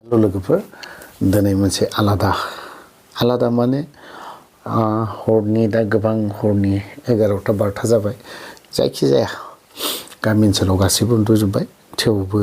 लोगोफोर दिनै मोनसे आलादा माने हरनि दा गोबां हरनि 11टा 12टा जाबाय जायखिजाया गामि ओनसोलाव गासैबो उन्दुजोब्बाय थेवबो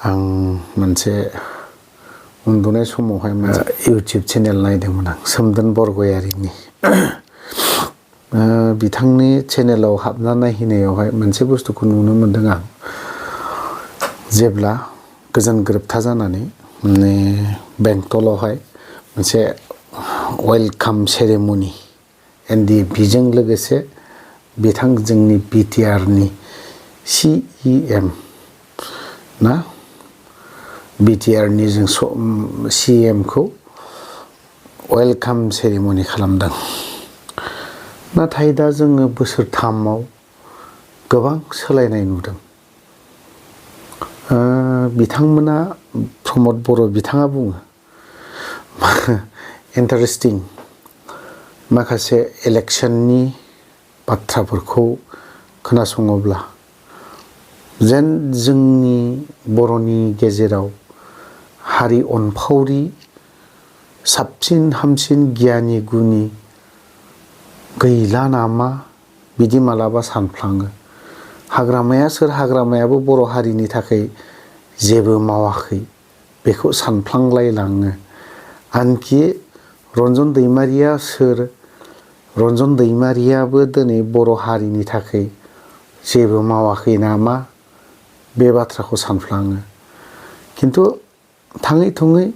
आं मोनसे उन्दुनाय समावहाय मोनसे इउटिउब चेनेल नायदोंमोन आं सोमदोन बरगयारिनि बिथांनि चेनेलाव हाबना नायहैनायावहाय मोनसे बुस्थुखौ नुनो मोनदों आं जेब्ला गोजोन गोरोबथा जानानै माने बेंटलावहाय मोनसे वेलकाम सेरेमनि एनडिएफबिजों लोगोसे बिथां जोंनि बिटिआरनि सिइएम ना बिटिआरनि जों सिएमखौ वेलकाम सेरेमनि खालामदों। नाथाय दा जोङो बोसोरथामाव गोबां सोलायनाय नुदों। बिथांमोना प्रमद बर' बिथाङा बुङो इन्टारेस्टिं माखासे इलेक्शननि बाथ्राफोरखौ खोनासङोब्ला जेन जोंनि बर'नि गेजेराव हारि अनफावरि साबसिन हामसिन गियानि गुनि गैला नामा बिदि मालाबा सानफ्लाङो। हाग्रामाया सोर हाग्रामायाबो बर' हारिनि थाखाय जेबो मावाखै बेखौ सानफ्लांलायलाङो। आनखि रन्जन दैमारिया सोर रन्जन दैमारियाबो दिनै बर' हारिनि थाखाय जेबो मावाखै नामा बे बाथ्राखौ सानफ्लाङो। खिन्थु थाङै थुङै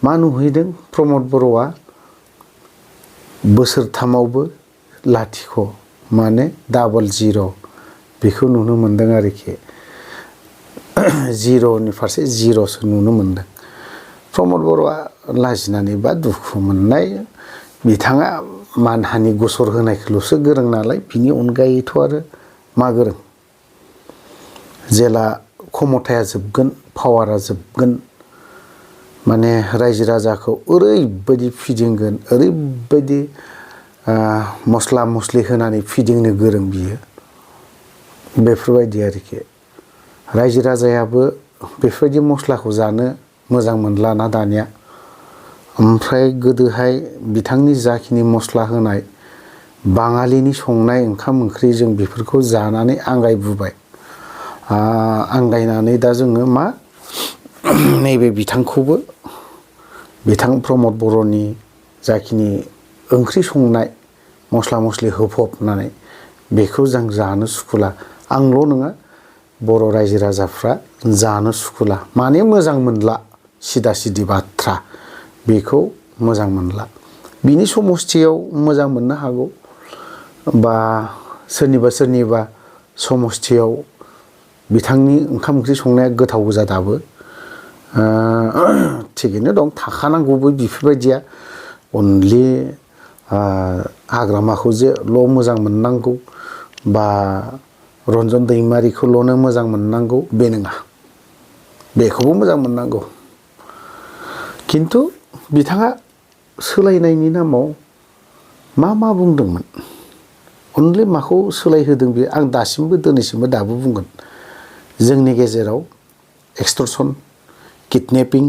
मा नुहैदों प्रमद बर'आ बोसोरथामावबो लाथिख' माने डाबल जिर' बेखौ नुनो मोनदों आरोखि जिर'नि फारसे जिर'सो नुनो मोनदों। प्रमद बर'आ लाजिनानै बा दुखु मोननाय बिथाङा मानहानि गसर होनायखौल'सो गोरों नालाय बिनि अनगायैथ' आरो मा गोरों जेला खमथाया जोबगोन पावारा जोबगोन माने रायजो राजाखौ ओरैबायदि फिदिंगोन ओरैबायदि मस्ला मस्लि होनानै फिदिंनो गोरों बियो बेफोरबायदि आरोखि रायजो राजायाबो बेफोरबायदि मस्लाखौ जानो मोजां मोनलाना दानिया। ओमफ्राय गोदोहाय बिथांनि जाखिनि मस्ला होनाय बाङालिनि संनाय ओंखाम ओंख्रि जों बेफोरखौ जानानै आंगायबोबाय। आंगायनानै दा जोङो मा नैबे बिथांखौबो बिथां प्रमद बर'नि जाखिनि ओंख्रि संनाय मस्ला मस्लि होफबनानै बेखौ जों जानो सुखुला। आंल' नङा बर' रायजो राजाफ्रा जानो सुखुला माने मोजां मोनला सिदा सिदि बाथ्रा बेखौ मोजां मोनला। बिनि समस्थियाव मोजां मोननो हागौ बा सोरनिबा समस्थियाव बिथांनि ओंखाम ओंख्रि संनाया गोथाव गोजा दाबो थिगैनो दं थाखानांगौबो बेफोरबायदिया अनलि हाग्रामाखौ जेल' मोजां मोननांगौ बा रन्जन दैमारिखौल'नो मोजां मोननांगौ बे नङा बेखौबो मोजां मोननांगौ। खिन्थु बिथाङा सोलायनायनि नामाव मा बुंदोंमोन अनलि माखौ सोलायहोदों बे आं दासिमबो दिनैसिमबो दाबो बुंगोन जोंनि गेजेराव एक्सटरसन किडनेपिं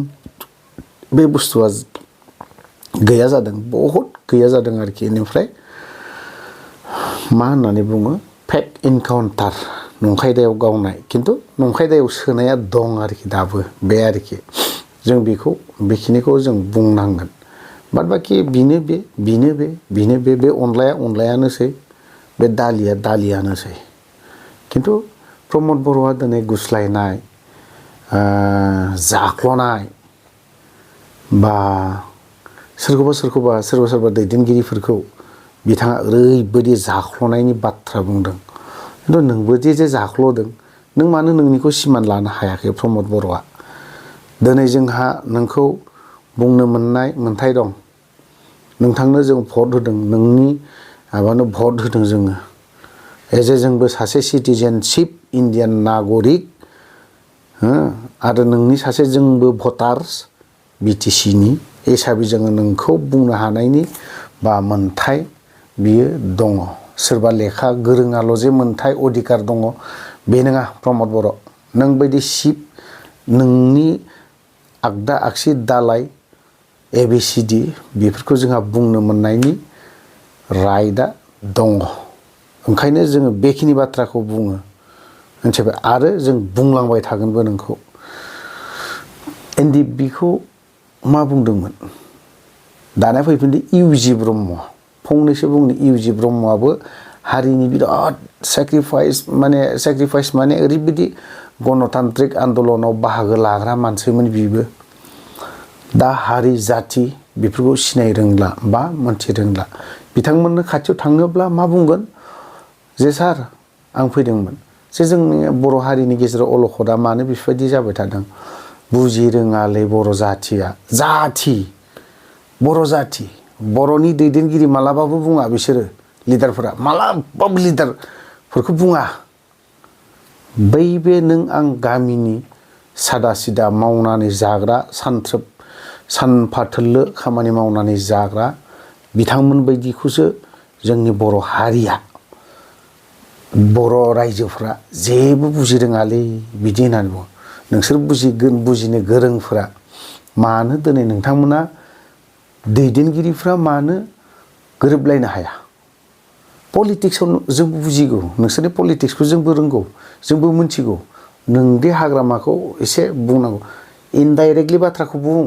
बे बुस्थुआ गैया जादों बहुद गैया जादों आरोखि। बेनिफ्राय मा होननानै बुङो फेक इनकाउन्टार नंखायदायाव गावनाय खिन्थु नंखायदायाव सोनाया दं आरोखि दाबो बे आरोखि जों बेखिनिखौ जों बुंनांगोन। बाद बाखि बिनो बे अनलायानोसै बे दालियानोसै। खिन्थु प्रमद बर'आ दिनै गुस्लायनाय जाख्ल'नाय बा सोरबा दैदेनगिरिफोरखौ बिथाङा ओरैबायदि जाख्ल'नायनि बाथ्रा बुंदों। खिन्थु नोंबो जे जाख्ल'दों नों मानो नोंनिखौ सिमान लानो हायाखै प्रमद बर'आ दिनै जोंहा नोंखौ बुंनो मोननाय मोन्थाय दं नोंथांनो जों भट होदों नोंनि माबानो भट होदों जोङो जोंबो सासे सिटिजेनशिप इण्डियान नागरिक आरो नोंनि सासे जोंबो भटार्स बिटिसिनि हिसाबै जोङो नोंखौ बुंनो हानायनि बा मोन्थाय बियो दङ। सोरबा लेखा गोरोङाल' जे मोन्थाय अधिकार दङ बे नङा प्रमद बर' नों बायदि सिप नोंनि आगदा आगसि दालाय ABCD बेफोरखौ जोंहा बुंनो मोननायनि राइटआ दङ। ओंखायनो जोङो बेखिनि बाथ्राखौ बुङो मिथिबाय आरो जों बुंलांबाय थागोनबो नोंखौ। NDBखौ मा बुंदोंमोन? दाना फैफिनदो इउजि ब्रह्म। फंनैसो बुंनो इउजि ब्रह्मआबो हारिनि बिराद सेक्रिफाइस माने ओरैबायदि गणतान्त्रिक आन्दलनाव बाहागो लाग्रा मानसिमोन बिबो। दा हारि जाथि बेफोरखौ सिनाय रोंला बा मोनथि रोंला। बिथांमोननो खाथियाव थाङोब्ला मा बुंगोन जे सार आं फैदोंमोन जे जोंनि बर' हारिनि गेजेराव अलखदा मानो बेफोरबायदि जाबाय थादों बुजि रोङालै बर' जाथिया। बर' जाथि बर'नि दैदेनगिरि मालाबाबो बुङा बिसोरो लिडारफोरा मालाबाबो लिडारफोरखौ बुङा। बै बे नों आं गामिनि सादा सिदा मावनानै जाग्रा सानफा थोल्लो खामानि मावनानै जाग्रा बिथांमोन बायदिखौसो जोंनि बर' हारिया बर' रायजोफ्रा जेबो बुजि रोङालै बिदि होननानै बुङो। नोंसोर बुजिनो गोरोंफोरा मानो दिनै नोंथांमोना दैदेनगिरिफ्रा मानो गोरोबलायनो हाया? पलिटिक्सआव जोंबो बुजिगौ नोंसोरनि पलिटिक्सखौ जोंबो रोंगौ जोंबो मिथिगौ। नोंदि हाग्रामाखौ एसे बुंनांगौ इनडाइरेक्टलि बाथ्राखौ बुं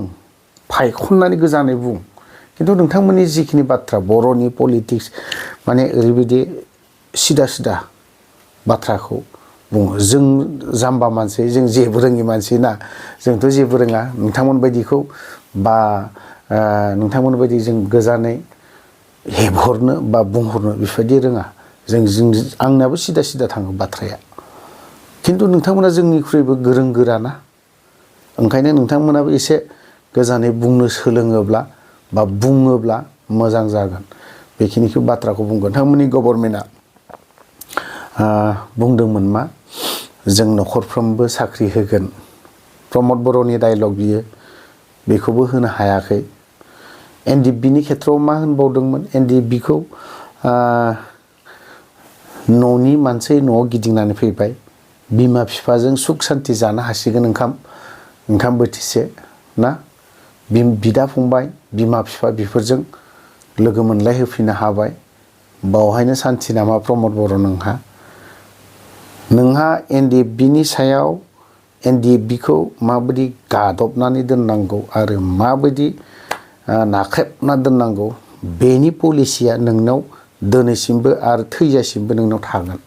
फायखननानै गोजानै बुं। खिन्थु नोंथांमोननि जिखिनि बाथ्रा बर'नि पलिटिक्स माने ओरैबायदि सिदा बाथ्राखौ बुङो। जों जाम्बा मानसि जों जेबो रोङि मानसि ना जोंथ' जेबो रोङा नोंथांमोन बायदिखौ बा नोंथांमोन बायदि जों गोजानै हेबहरनो बा बुंहरनो बेफोरबायदि रोङा। आंनाबो सिदा थाङो बाथ्राया। खिन्थु नोंथांमोना जोंनिख्रुइबो गोरों गोराना ओंखायनो नोंथांमोनाबो एसे गोजानै बुंनो सोलोङोब्ला बा बुङोब्ला मोजां जागोन। बेखिनिखौ बाथ्राखौ बुंगोन। नोंथांमोननि गभर्नमेन्टआ बुंदोंमोन मा जों न'खरफ्रोमबो साख्रि होगोन। प्रमद बर'नि डायलग बियो बेखौबो होनो हायाखै। NDBनि खेथ्रआव मा होनबावदोंमोन? NDBखौ न'नि मानसि न'आव गिदिंनानै फैबाय बिमा बिफाजों सुख सान्थि जानो हासिगोन ओंखाम बोथिसे ना बिदा फंबाय बिमा बिफा बेफोरजों लोगो मोनलाय होफिननो हाबाय। बावहायनो सान्थि नामा प्रमद बर' नोंहा NDBनि सायाव NDBखौ माबायदि गादबनानै दोननांगौ आरो माबायदि नाख्रेबना दोननांगौ बेनि पलिसिया नोंनाव दिनैसिमबो आरो थैजासिमबो नोंनाव थागोन।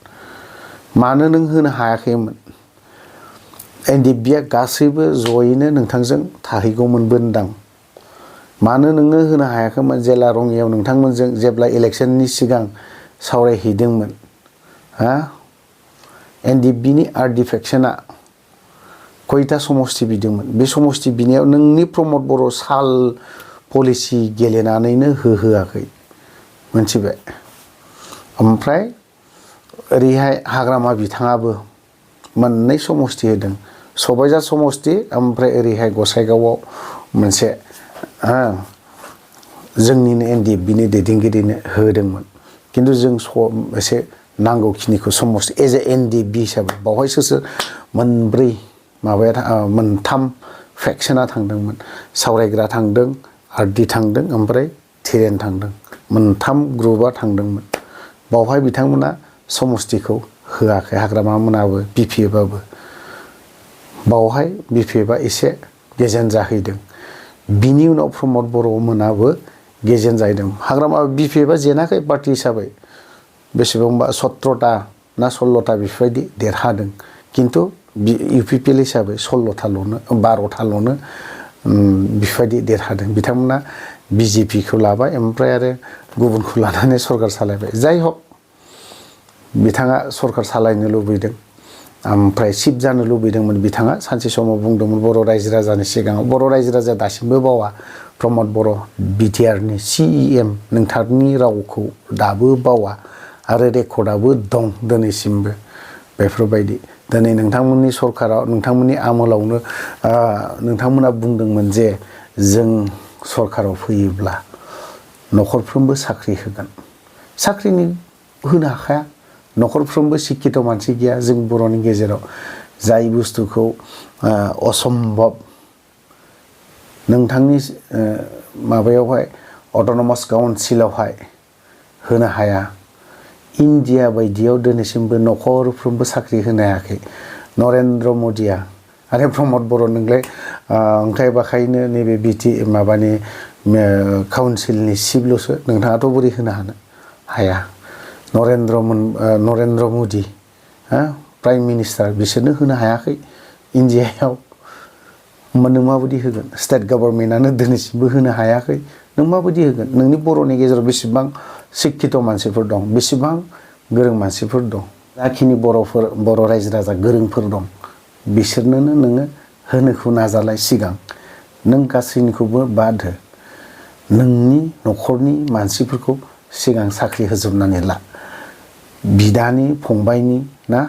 मानो नों होनो हायाखैमोन? NDBया गासैबो जयैनो नोंथांजों थाहैगौमोनबो होनदां। मानो नोङो होनो हायाखैमोन? जेला रङियाव नोंथांमोनजों जेब्ला इलेक्सननि सिगां सावरायहैदोंमोन NDBनि आर्टिफेक्सना खयथा समस्ति बिदोंमोन? बे समस्ति बिनायाव नोंनि प्रमद बर' साल पलिसि गेलेनानैनो होआखै मोनथिबाय। ओमफ्राय ओरैहाय हाग्रामा बिथाङाबो मोननै समस्ति होदों। सबायझार समस्ति ओमफ्राय ओरैहाय गसाइगावआव मोनसे जोंनिनो NDBनि दैदेनगिरिनो होदोंमोन। खिन्थु जों एसे नांगौखिनिखौ समस्ति एज ए NDB हिसाबै बावहाय सोर मोनथाम फेक्सना थांदोंमोन। सावरायग्रा थांदों RD थांदों ओमफ्राय थिरेन थांदों। मोनथाम ग्रुपआ थांदोंमोन। बावहाय बिथांमोना समस्तिखौ होआखै हाग्रामा मोनाबो BPFआबो। बावहाय BPFआ एसे गेजेन जाहैदों। बिनि उनाव प्रमद बर' मोनाबो गेजेन जाहैदों। हाग्रामा BPFआ जेनाखै पार्टि हिसाबै बेसेबांबा 17टा ना 16टा बेफोरबायदि देरहादों। खिन्थु UPPL हिसाबै 12टाल'नो बेफोरबायदि देरहादों। बिथांमोना BJPखौ लाबाय ओमफ्राय आरो गुबुनखौ लानानै सरकार सालायबाय। जाय हक बिथाङा सरकार सालायनो लुबैदों ओमफ्राय चिफ जानो लुबैदोंमोन। बिथाङा सानसे समाव बुंदोंमोन बर' रायजो राजानि सिगाङाव। बर' रायजो राजाया दासिमबो बावा प्रमद बर' BTRनि CEM नोंथांनि रावखौ दाबो बावा आरो रेकर्डआबो दं दिनैसिमबो। बेफोरबायदि दिनै नोंथांमोननि सरकाराव नोंथांमोननि आमोलावनो नोंथांमोना बुंदोंमोन जे जों सरकाराव फैयोब्ला न'खरफ्रोमबो साख्रि होगोन। साख्रिनि होनो हाखाया। न'खरफ्रोमबो सिक्खित मानसि गैया जों बर'नि गेजेराव। जाय बुस्थुखौ असम्भब नोंथांनि माबायावहाय अट'नमास काउन्सिलावहाय होनो हाया इन्डिया बायदियाव दिनैसिमबो न'खरफ्रोमबो साख्रि होनो हायाखै नरेन्द्र मदिया आरो प्रमद बर' नोंलाय अंखाय बाखायनो नैबे बिटि माबानि काउन्सिलनि सिफल'सो नोंथाङाथ' बोरै होनो हाया नरेन्द्र मदि प्राइम मिनिस्टार बिसोरनो होनो हायाखै इन्डियायाव नों माबायदि होगोन स्टेट गभर्नमेन्टआनो दिनैसिमबो होनो हायाखै नों माबायदि होगोन नोंनि बर'नि गेजेराव बेसेबां शिक्षित मानसिफोर दं बेसेबां गोरों मानसिफोर दं जाखिनि बर' रायजो राजा गोरोंफोर दं बिसोरनोनो नोङो होनोखौ नाजालाय सिगां नों गासैनिखौबो बाद हो नोंनि न'खरनि मानसिफोरखौ सिगां साख्रि होजोबनानै ला बिदानि फंबायनि ना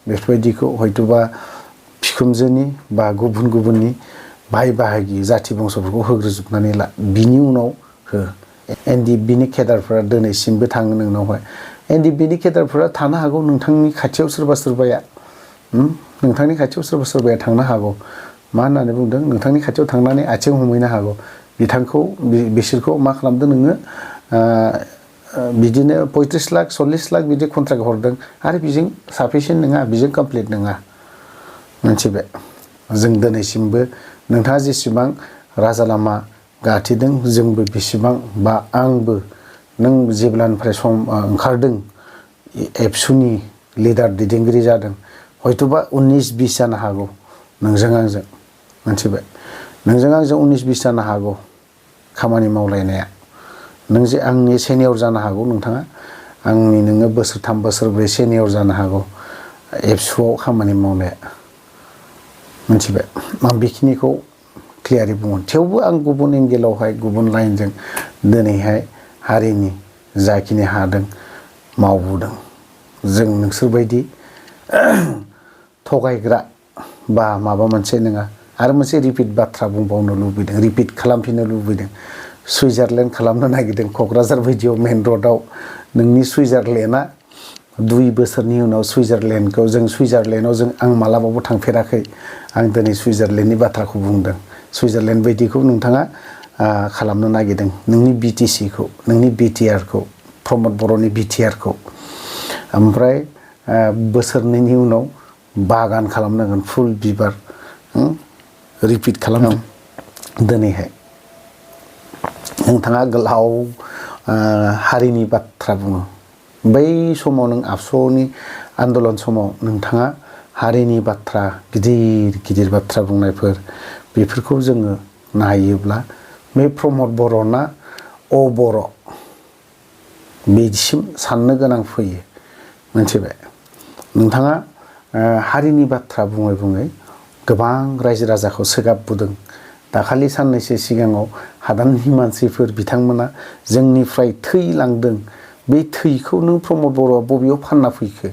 बेफोरबायदिखौ हयतोबा बिखुनजोनि बा गुबुननि भाई बाहागि जाथि बंसफोरखौ होग्रोजोबनानै ला बिनि उनाव हो एनडिएफबिनि केडारफोरा दिनैसिमबो थाङो नोंनावहाय एनडिएफबिनि केडारफोरा थानो हागौ नोंथांनि खाथियाव सोरबाया नोंथांनि खाथियाव सोरबाया थांनो हागौ मा होननानै बुंदों नोंथांनि खाथियाव थांनानै आथिं हमहैनो हागौ बिसोरखौ मा खालामदों नोङो बिदिनो 35 लाख 40 लाख बिदि कन्ट्राक्ट हरदों आरो बेजों साफिसियेन्ट नङा बेजों कमप्लिट नङा मोनथिबाय जों दिनैसिमबो नोंथाङा जेसेबां राजा लामा गाथेदों जोंबो बेसेबां बा आंबो नों जेब्लानिफ्राय ओंखारदों एबसुनि लिडार दैदेनगिरि जादों हयतोबा 19-20 जानो हागौ नोंजों आंजों मोनथिबाय नोंजों आंजों 19-20 जानो हागौ खामानि मावलायनाया नों जे आंनि सेनियर जानो हागौ नोंथाङा आंनि नोङो बोसोरथाम बोसोरब्रै सेनियर जानो हागौ एबसुआव खामानि मावनाया मोनथिबाय आं बेखिनिखौ क्लियारै बुङो थेवबो आं गुबुन एंगेलावहाय गुबुन लाइनजों दिनैहाय हारिनि जाखिनि हादों मावबोदों जों नोंसोरबायदि थगायग्रा बा माबा मोनसे नङा आरो मोनसे रिपिट बाथ्रा बुंबावनो लुबैदों रिपिट खालामफिननो लुबैदों सुइजारलेण्ड खालामनो नागिरदों क'क्राझार बायदियाव मेन र'डआव नोंनि सुइजारलेण्डआ 2 बोसोरनि उनाव सुइजारलेण्डआव आं मालाबाबो थांफेराखै आं दिनै सुइजारलेण्डनि बाथ्राखौ बुंदों सुइजारलेण्ड बायदिखौ नोंथाङा खालामनो नागिरदों नोंनि बिटिसिखौ नोंनि बिटिआरखौ प्रमद बर'नि बिटिआरखौ ओमफ्राय बोसोरनैनि उनाव बागान खालामनांगोन फुल बिबार रिपिट खालामदों दिनैहाय नोंथाङा गोलाव हारिनि बाथ्रा बुङो बै समाव नों आबसुनि आन्दलन समाव नोंथाङा हारिनि बाथ्रा गिदिर बाथ्रा बुंनायफोर बेफोरखौ जोङो नायोब्ला बे प्रमद बर'ना बर' बेसिम साननो गोनां फैयो मोनथिबाय नोंथाङा हारिनि बाथ्रा बुङै गोबां रायजो राजाखौ सोगाबबोदों दाखालि साननैसो सिगाङाव हादाननि मानसिफोर बिथांमोना जोंनिफ्राय थैलांदों बे थैखौ नों प्रमद बर'आ बबेयाव फानना फैखो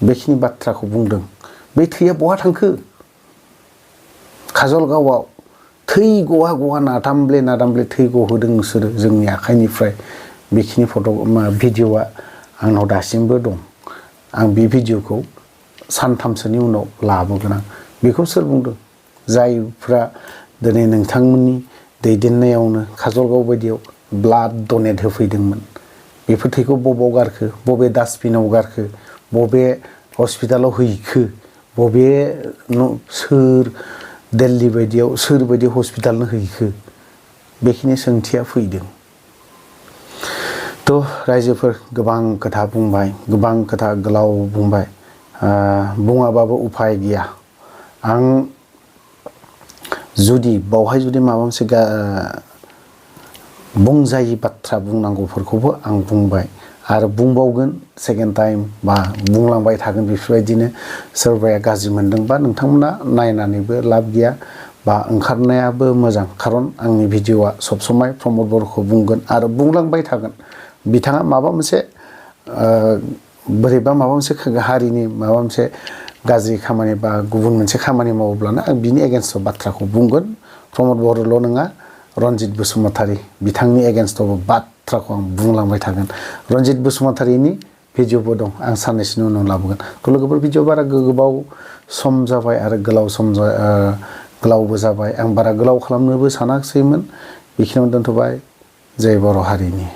बेखिनि बाथ्राखौ बुंदों बे थैया बहा थांखो काजलगावआव थै गवा नादामब्ले थै गहोदों नोंसोरो जोंनि आखाइनिफ्राय बेखिनि भिडिअआ आंनाव दासिमबो दं आं बे भिडिअखौ सानथामसोनि उनाव लाबोगोन आं बेखौ सोर बुंदों जायफ्रा दिनै नोंथांमोननि दैदेननायावनो काजलगाव बायदियाव ब्लाड डनेट होफैदोंमोन बेफोर थैखौ बबाव गारखो बबे डास्टबिनाव गारखो बबे हस्पिटालाव हैखो बबे सोर दिल्ली बायदियाव सोरबायदि हस्पिटालनो हैखो बेखिनि सोंथिया फैदों थ' रायजोफोर गोबां खोथा बुंबाय गोबां खोथा गोलाव बुंबाय बुङाबाबो उफाय गैया आं जुदि बावहाय जुदि माबा मोनसे बुंजायि बाथ्रा बुंनांगौफोरखौबो आं बुंबाय आरो बुंबावगोन सेकेन्ड टाइम बा बुंलांबाय थागोन बेफोरबायदिनो सोरबाया गाज्रि मोनदोंबा नोंथांमोना नायनानैबो लाब गैया बा ओंखारनायाबो मोजां खारन आंनि भिडिअआ सब समाय प्रमद बर'खौ बुंगोन आरो बुंलांबाय थागोन बिथाङा माबा मोनसे बोरैबा माबा मोनसे हारिनि माबा मोनसे गाज्रि खामानि बा गुबुन मोनसे खामानि मावोब्लानो आं बिनि एगेन्स्टआव बाथ्राखौ बुंगोन प्रमद बर'ल' नङा रनजित बसुमतारी बिथांनि एगेन्स्टआवबो बाथ्राखौ आं बुंलांबाय थागोन रनजित बसुमतारीनि भिडिअबो दं आं साननैसोनि उनाव लाबोगोन थ' लोगोफोर भिडिअ बारा गोबाव सम जाबाय आरो गोलाव सम गोलावबो जाबाय आं बारा गोलाव खालामनोबो सानाखिसैमोन बेखिनियावनो दोनथ'बाय जय बर' हारिनि।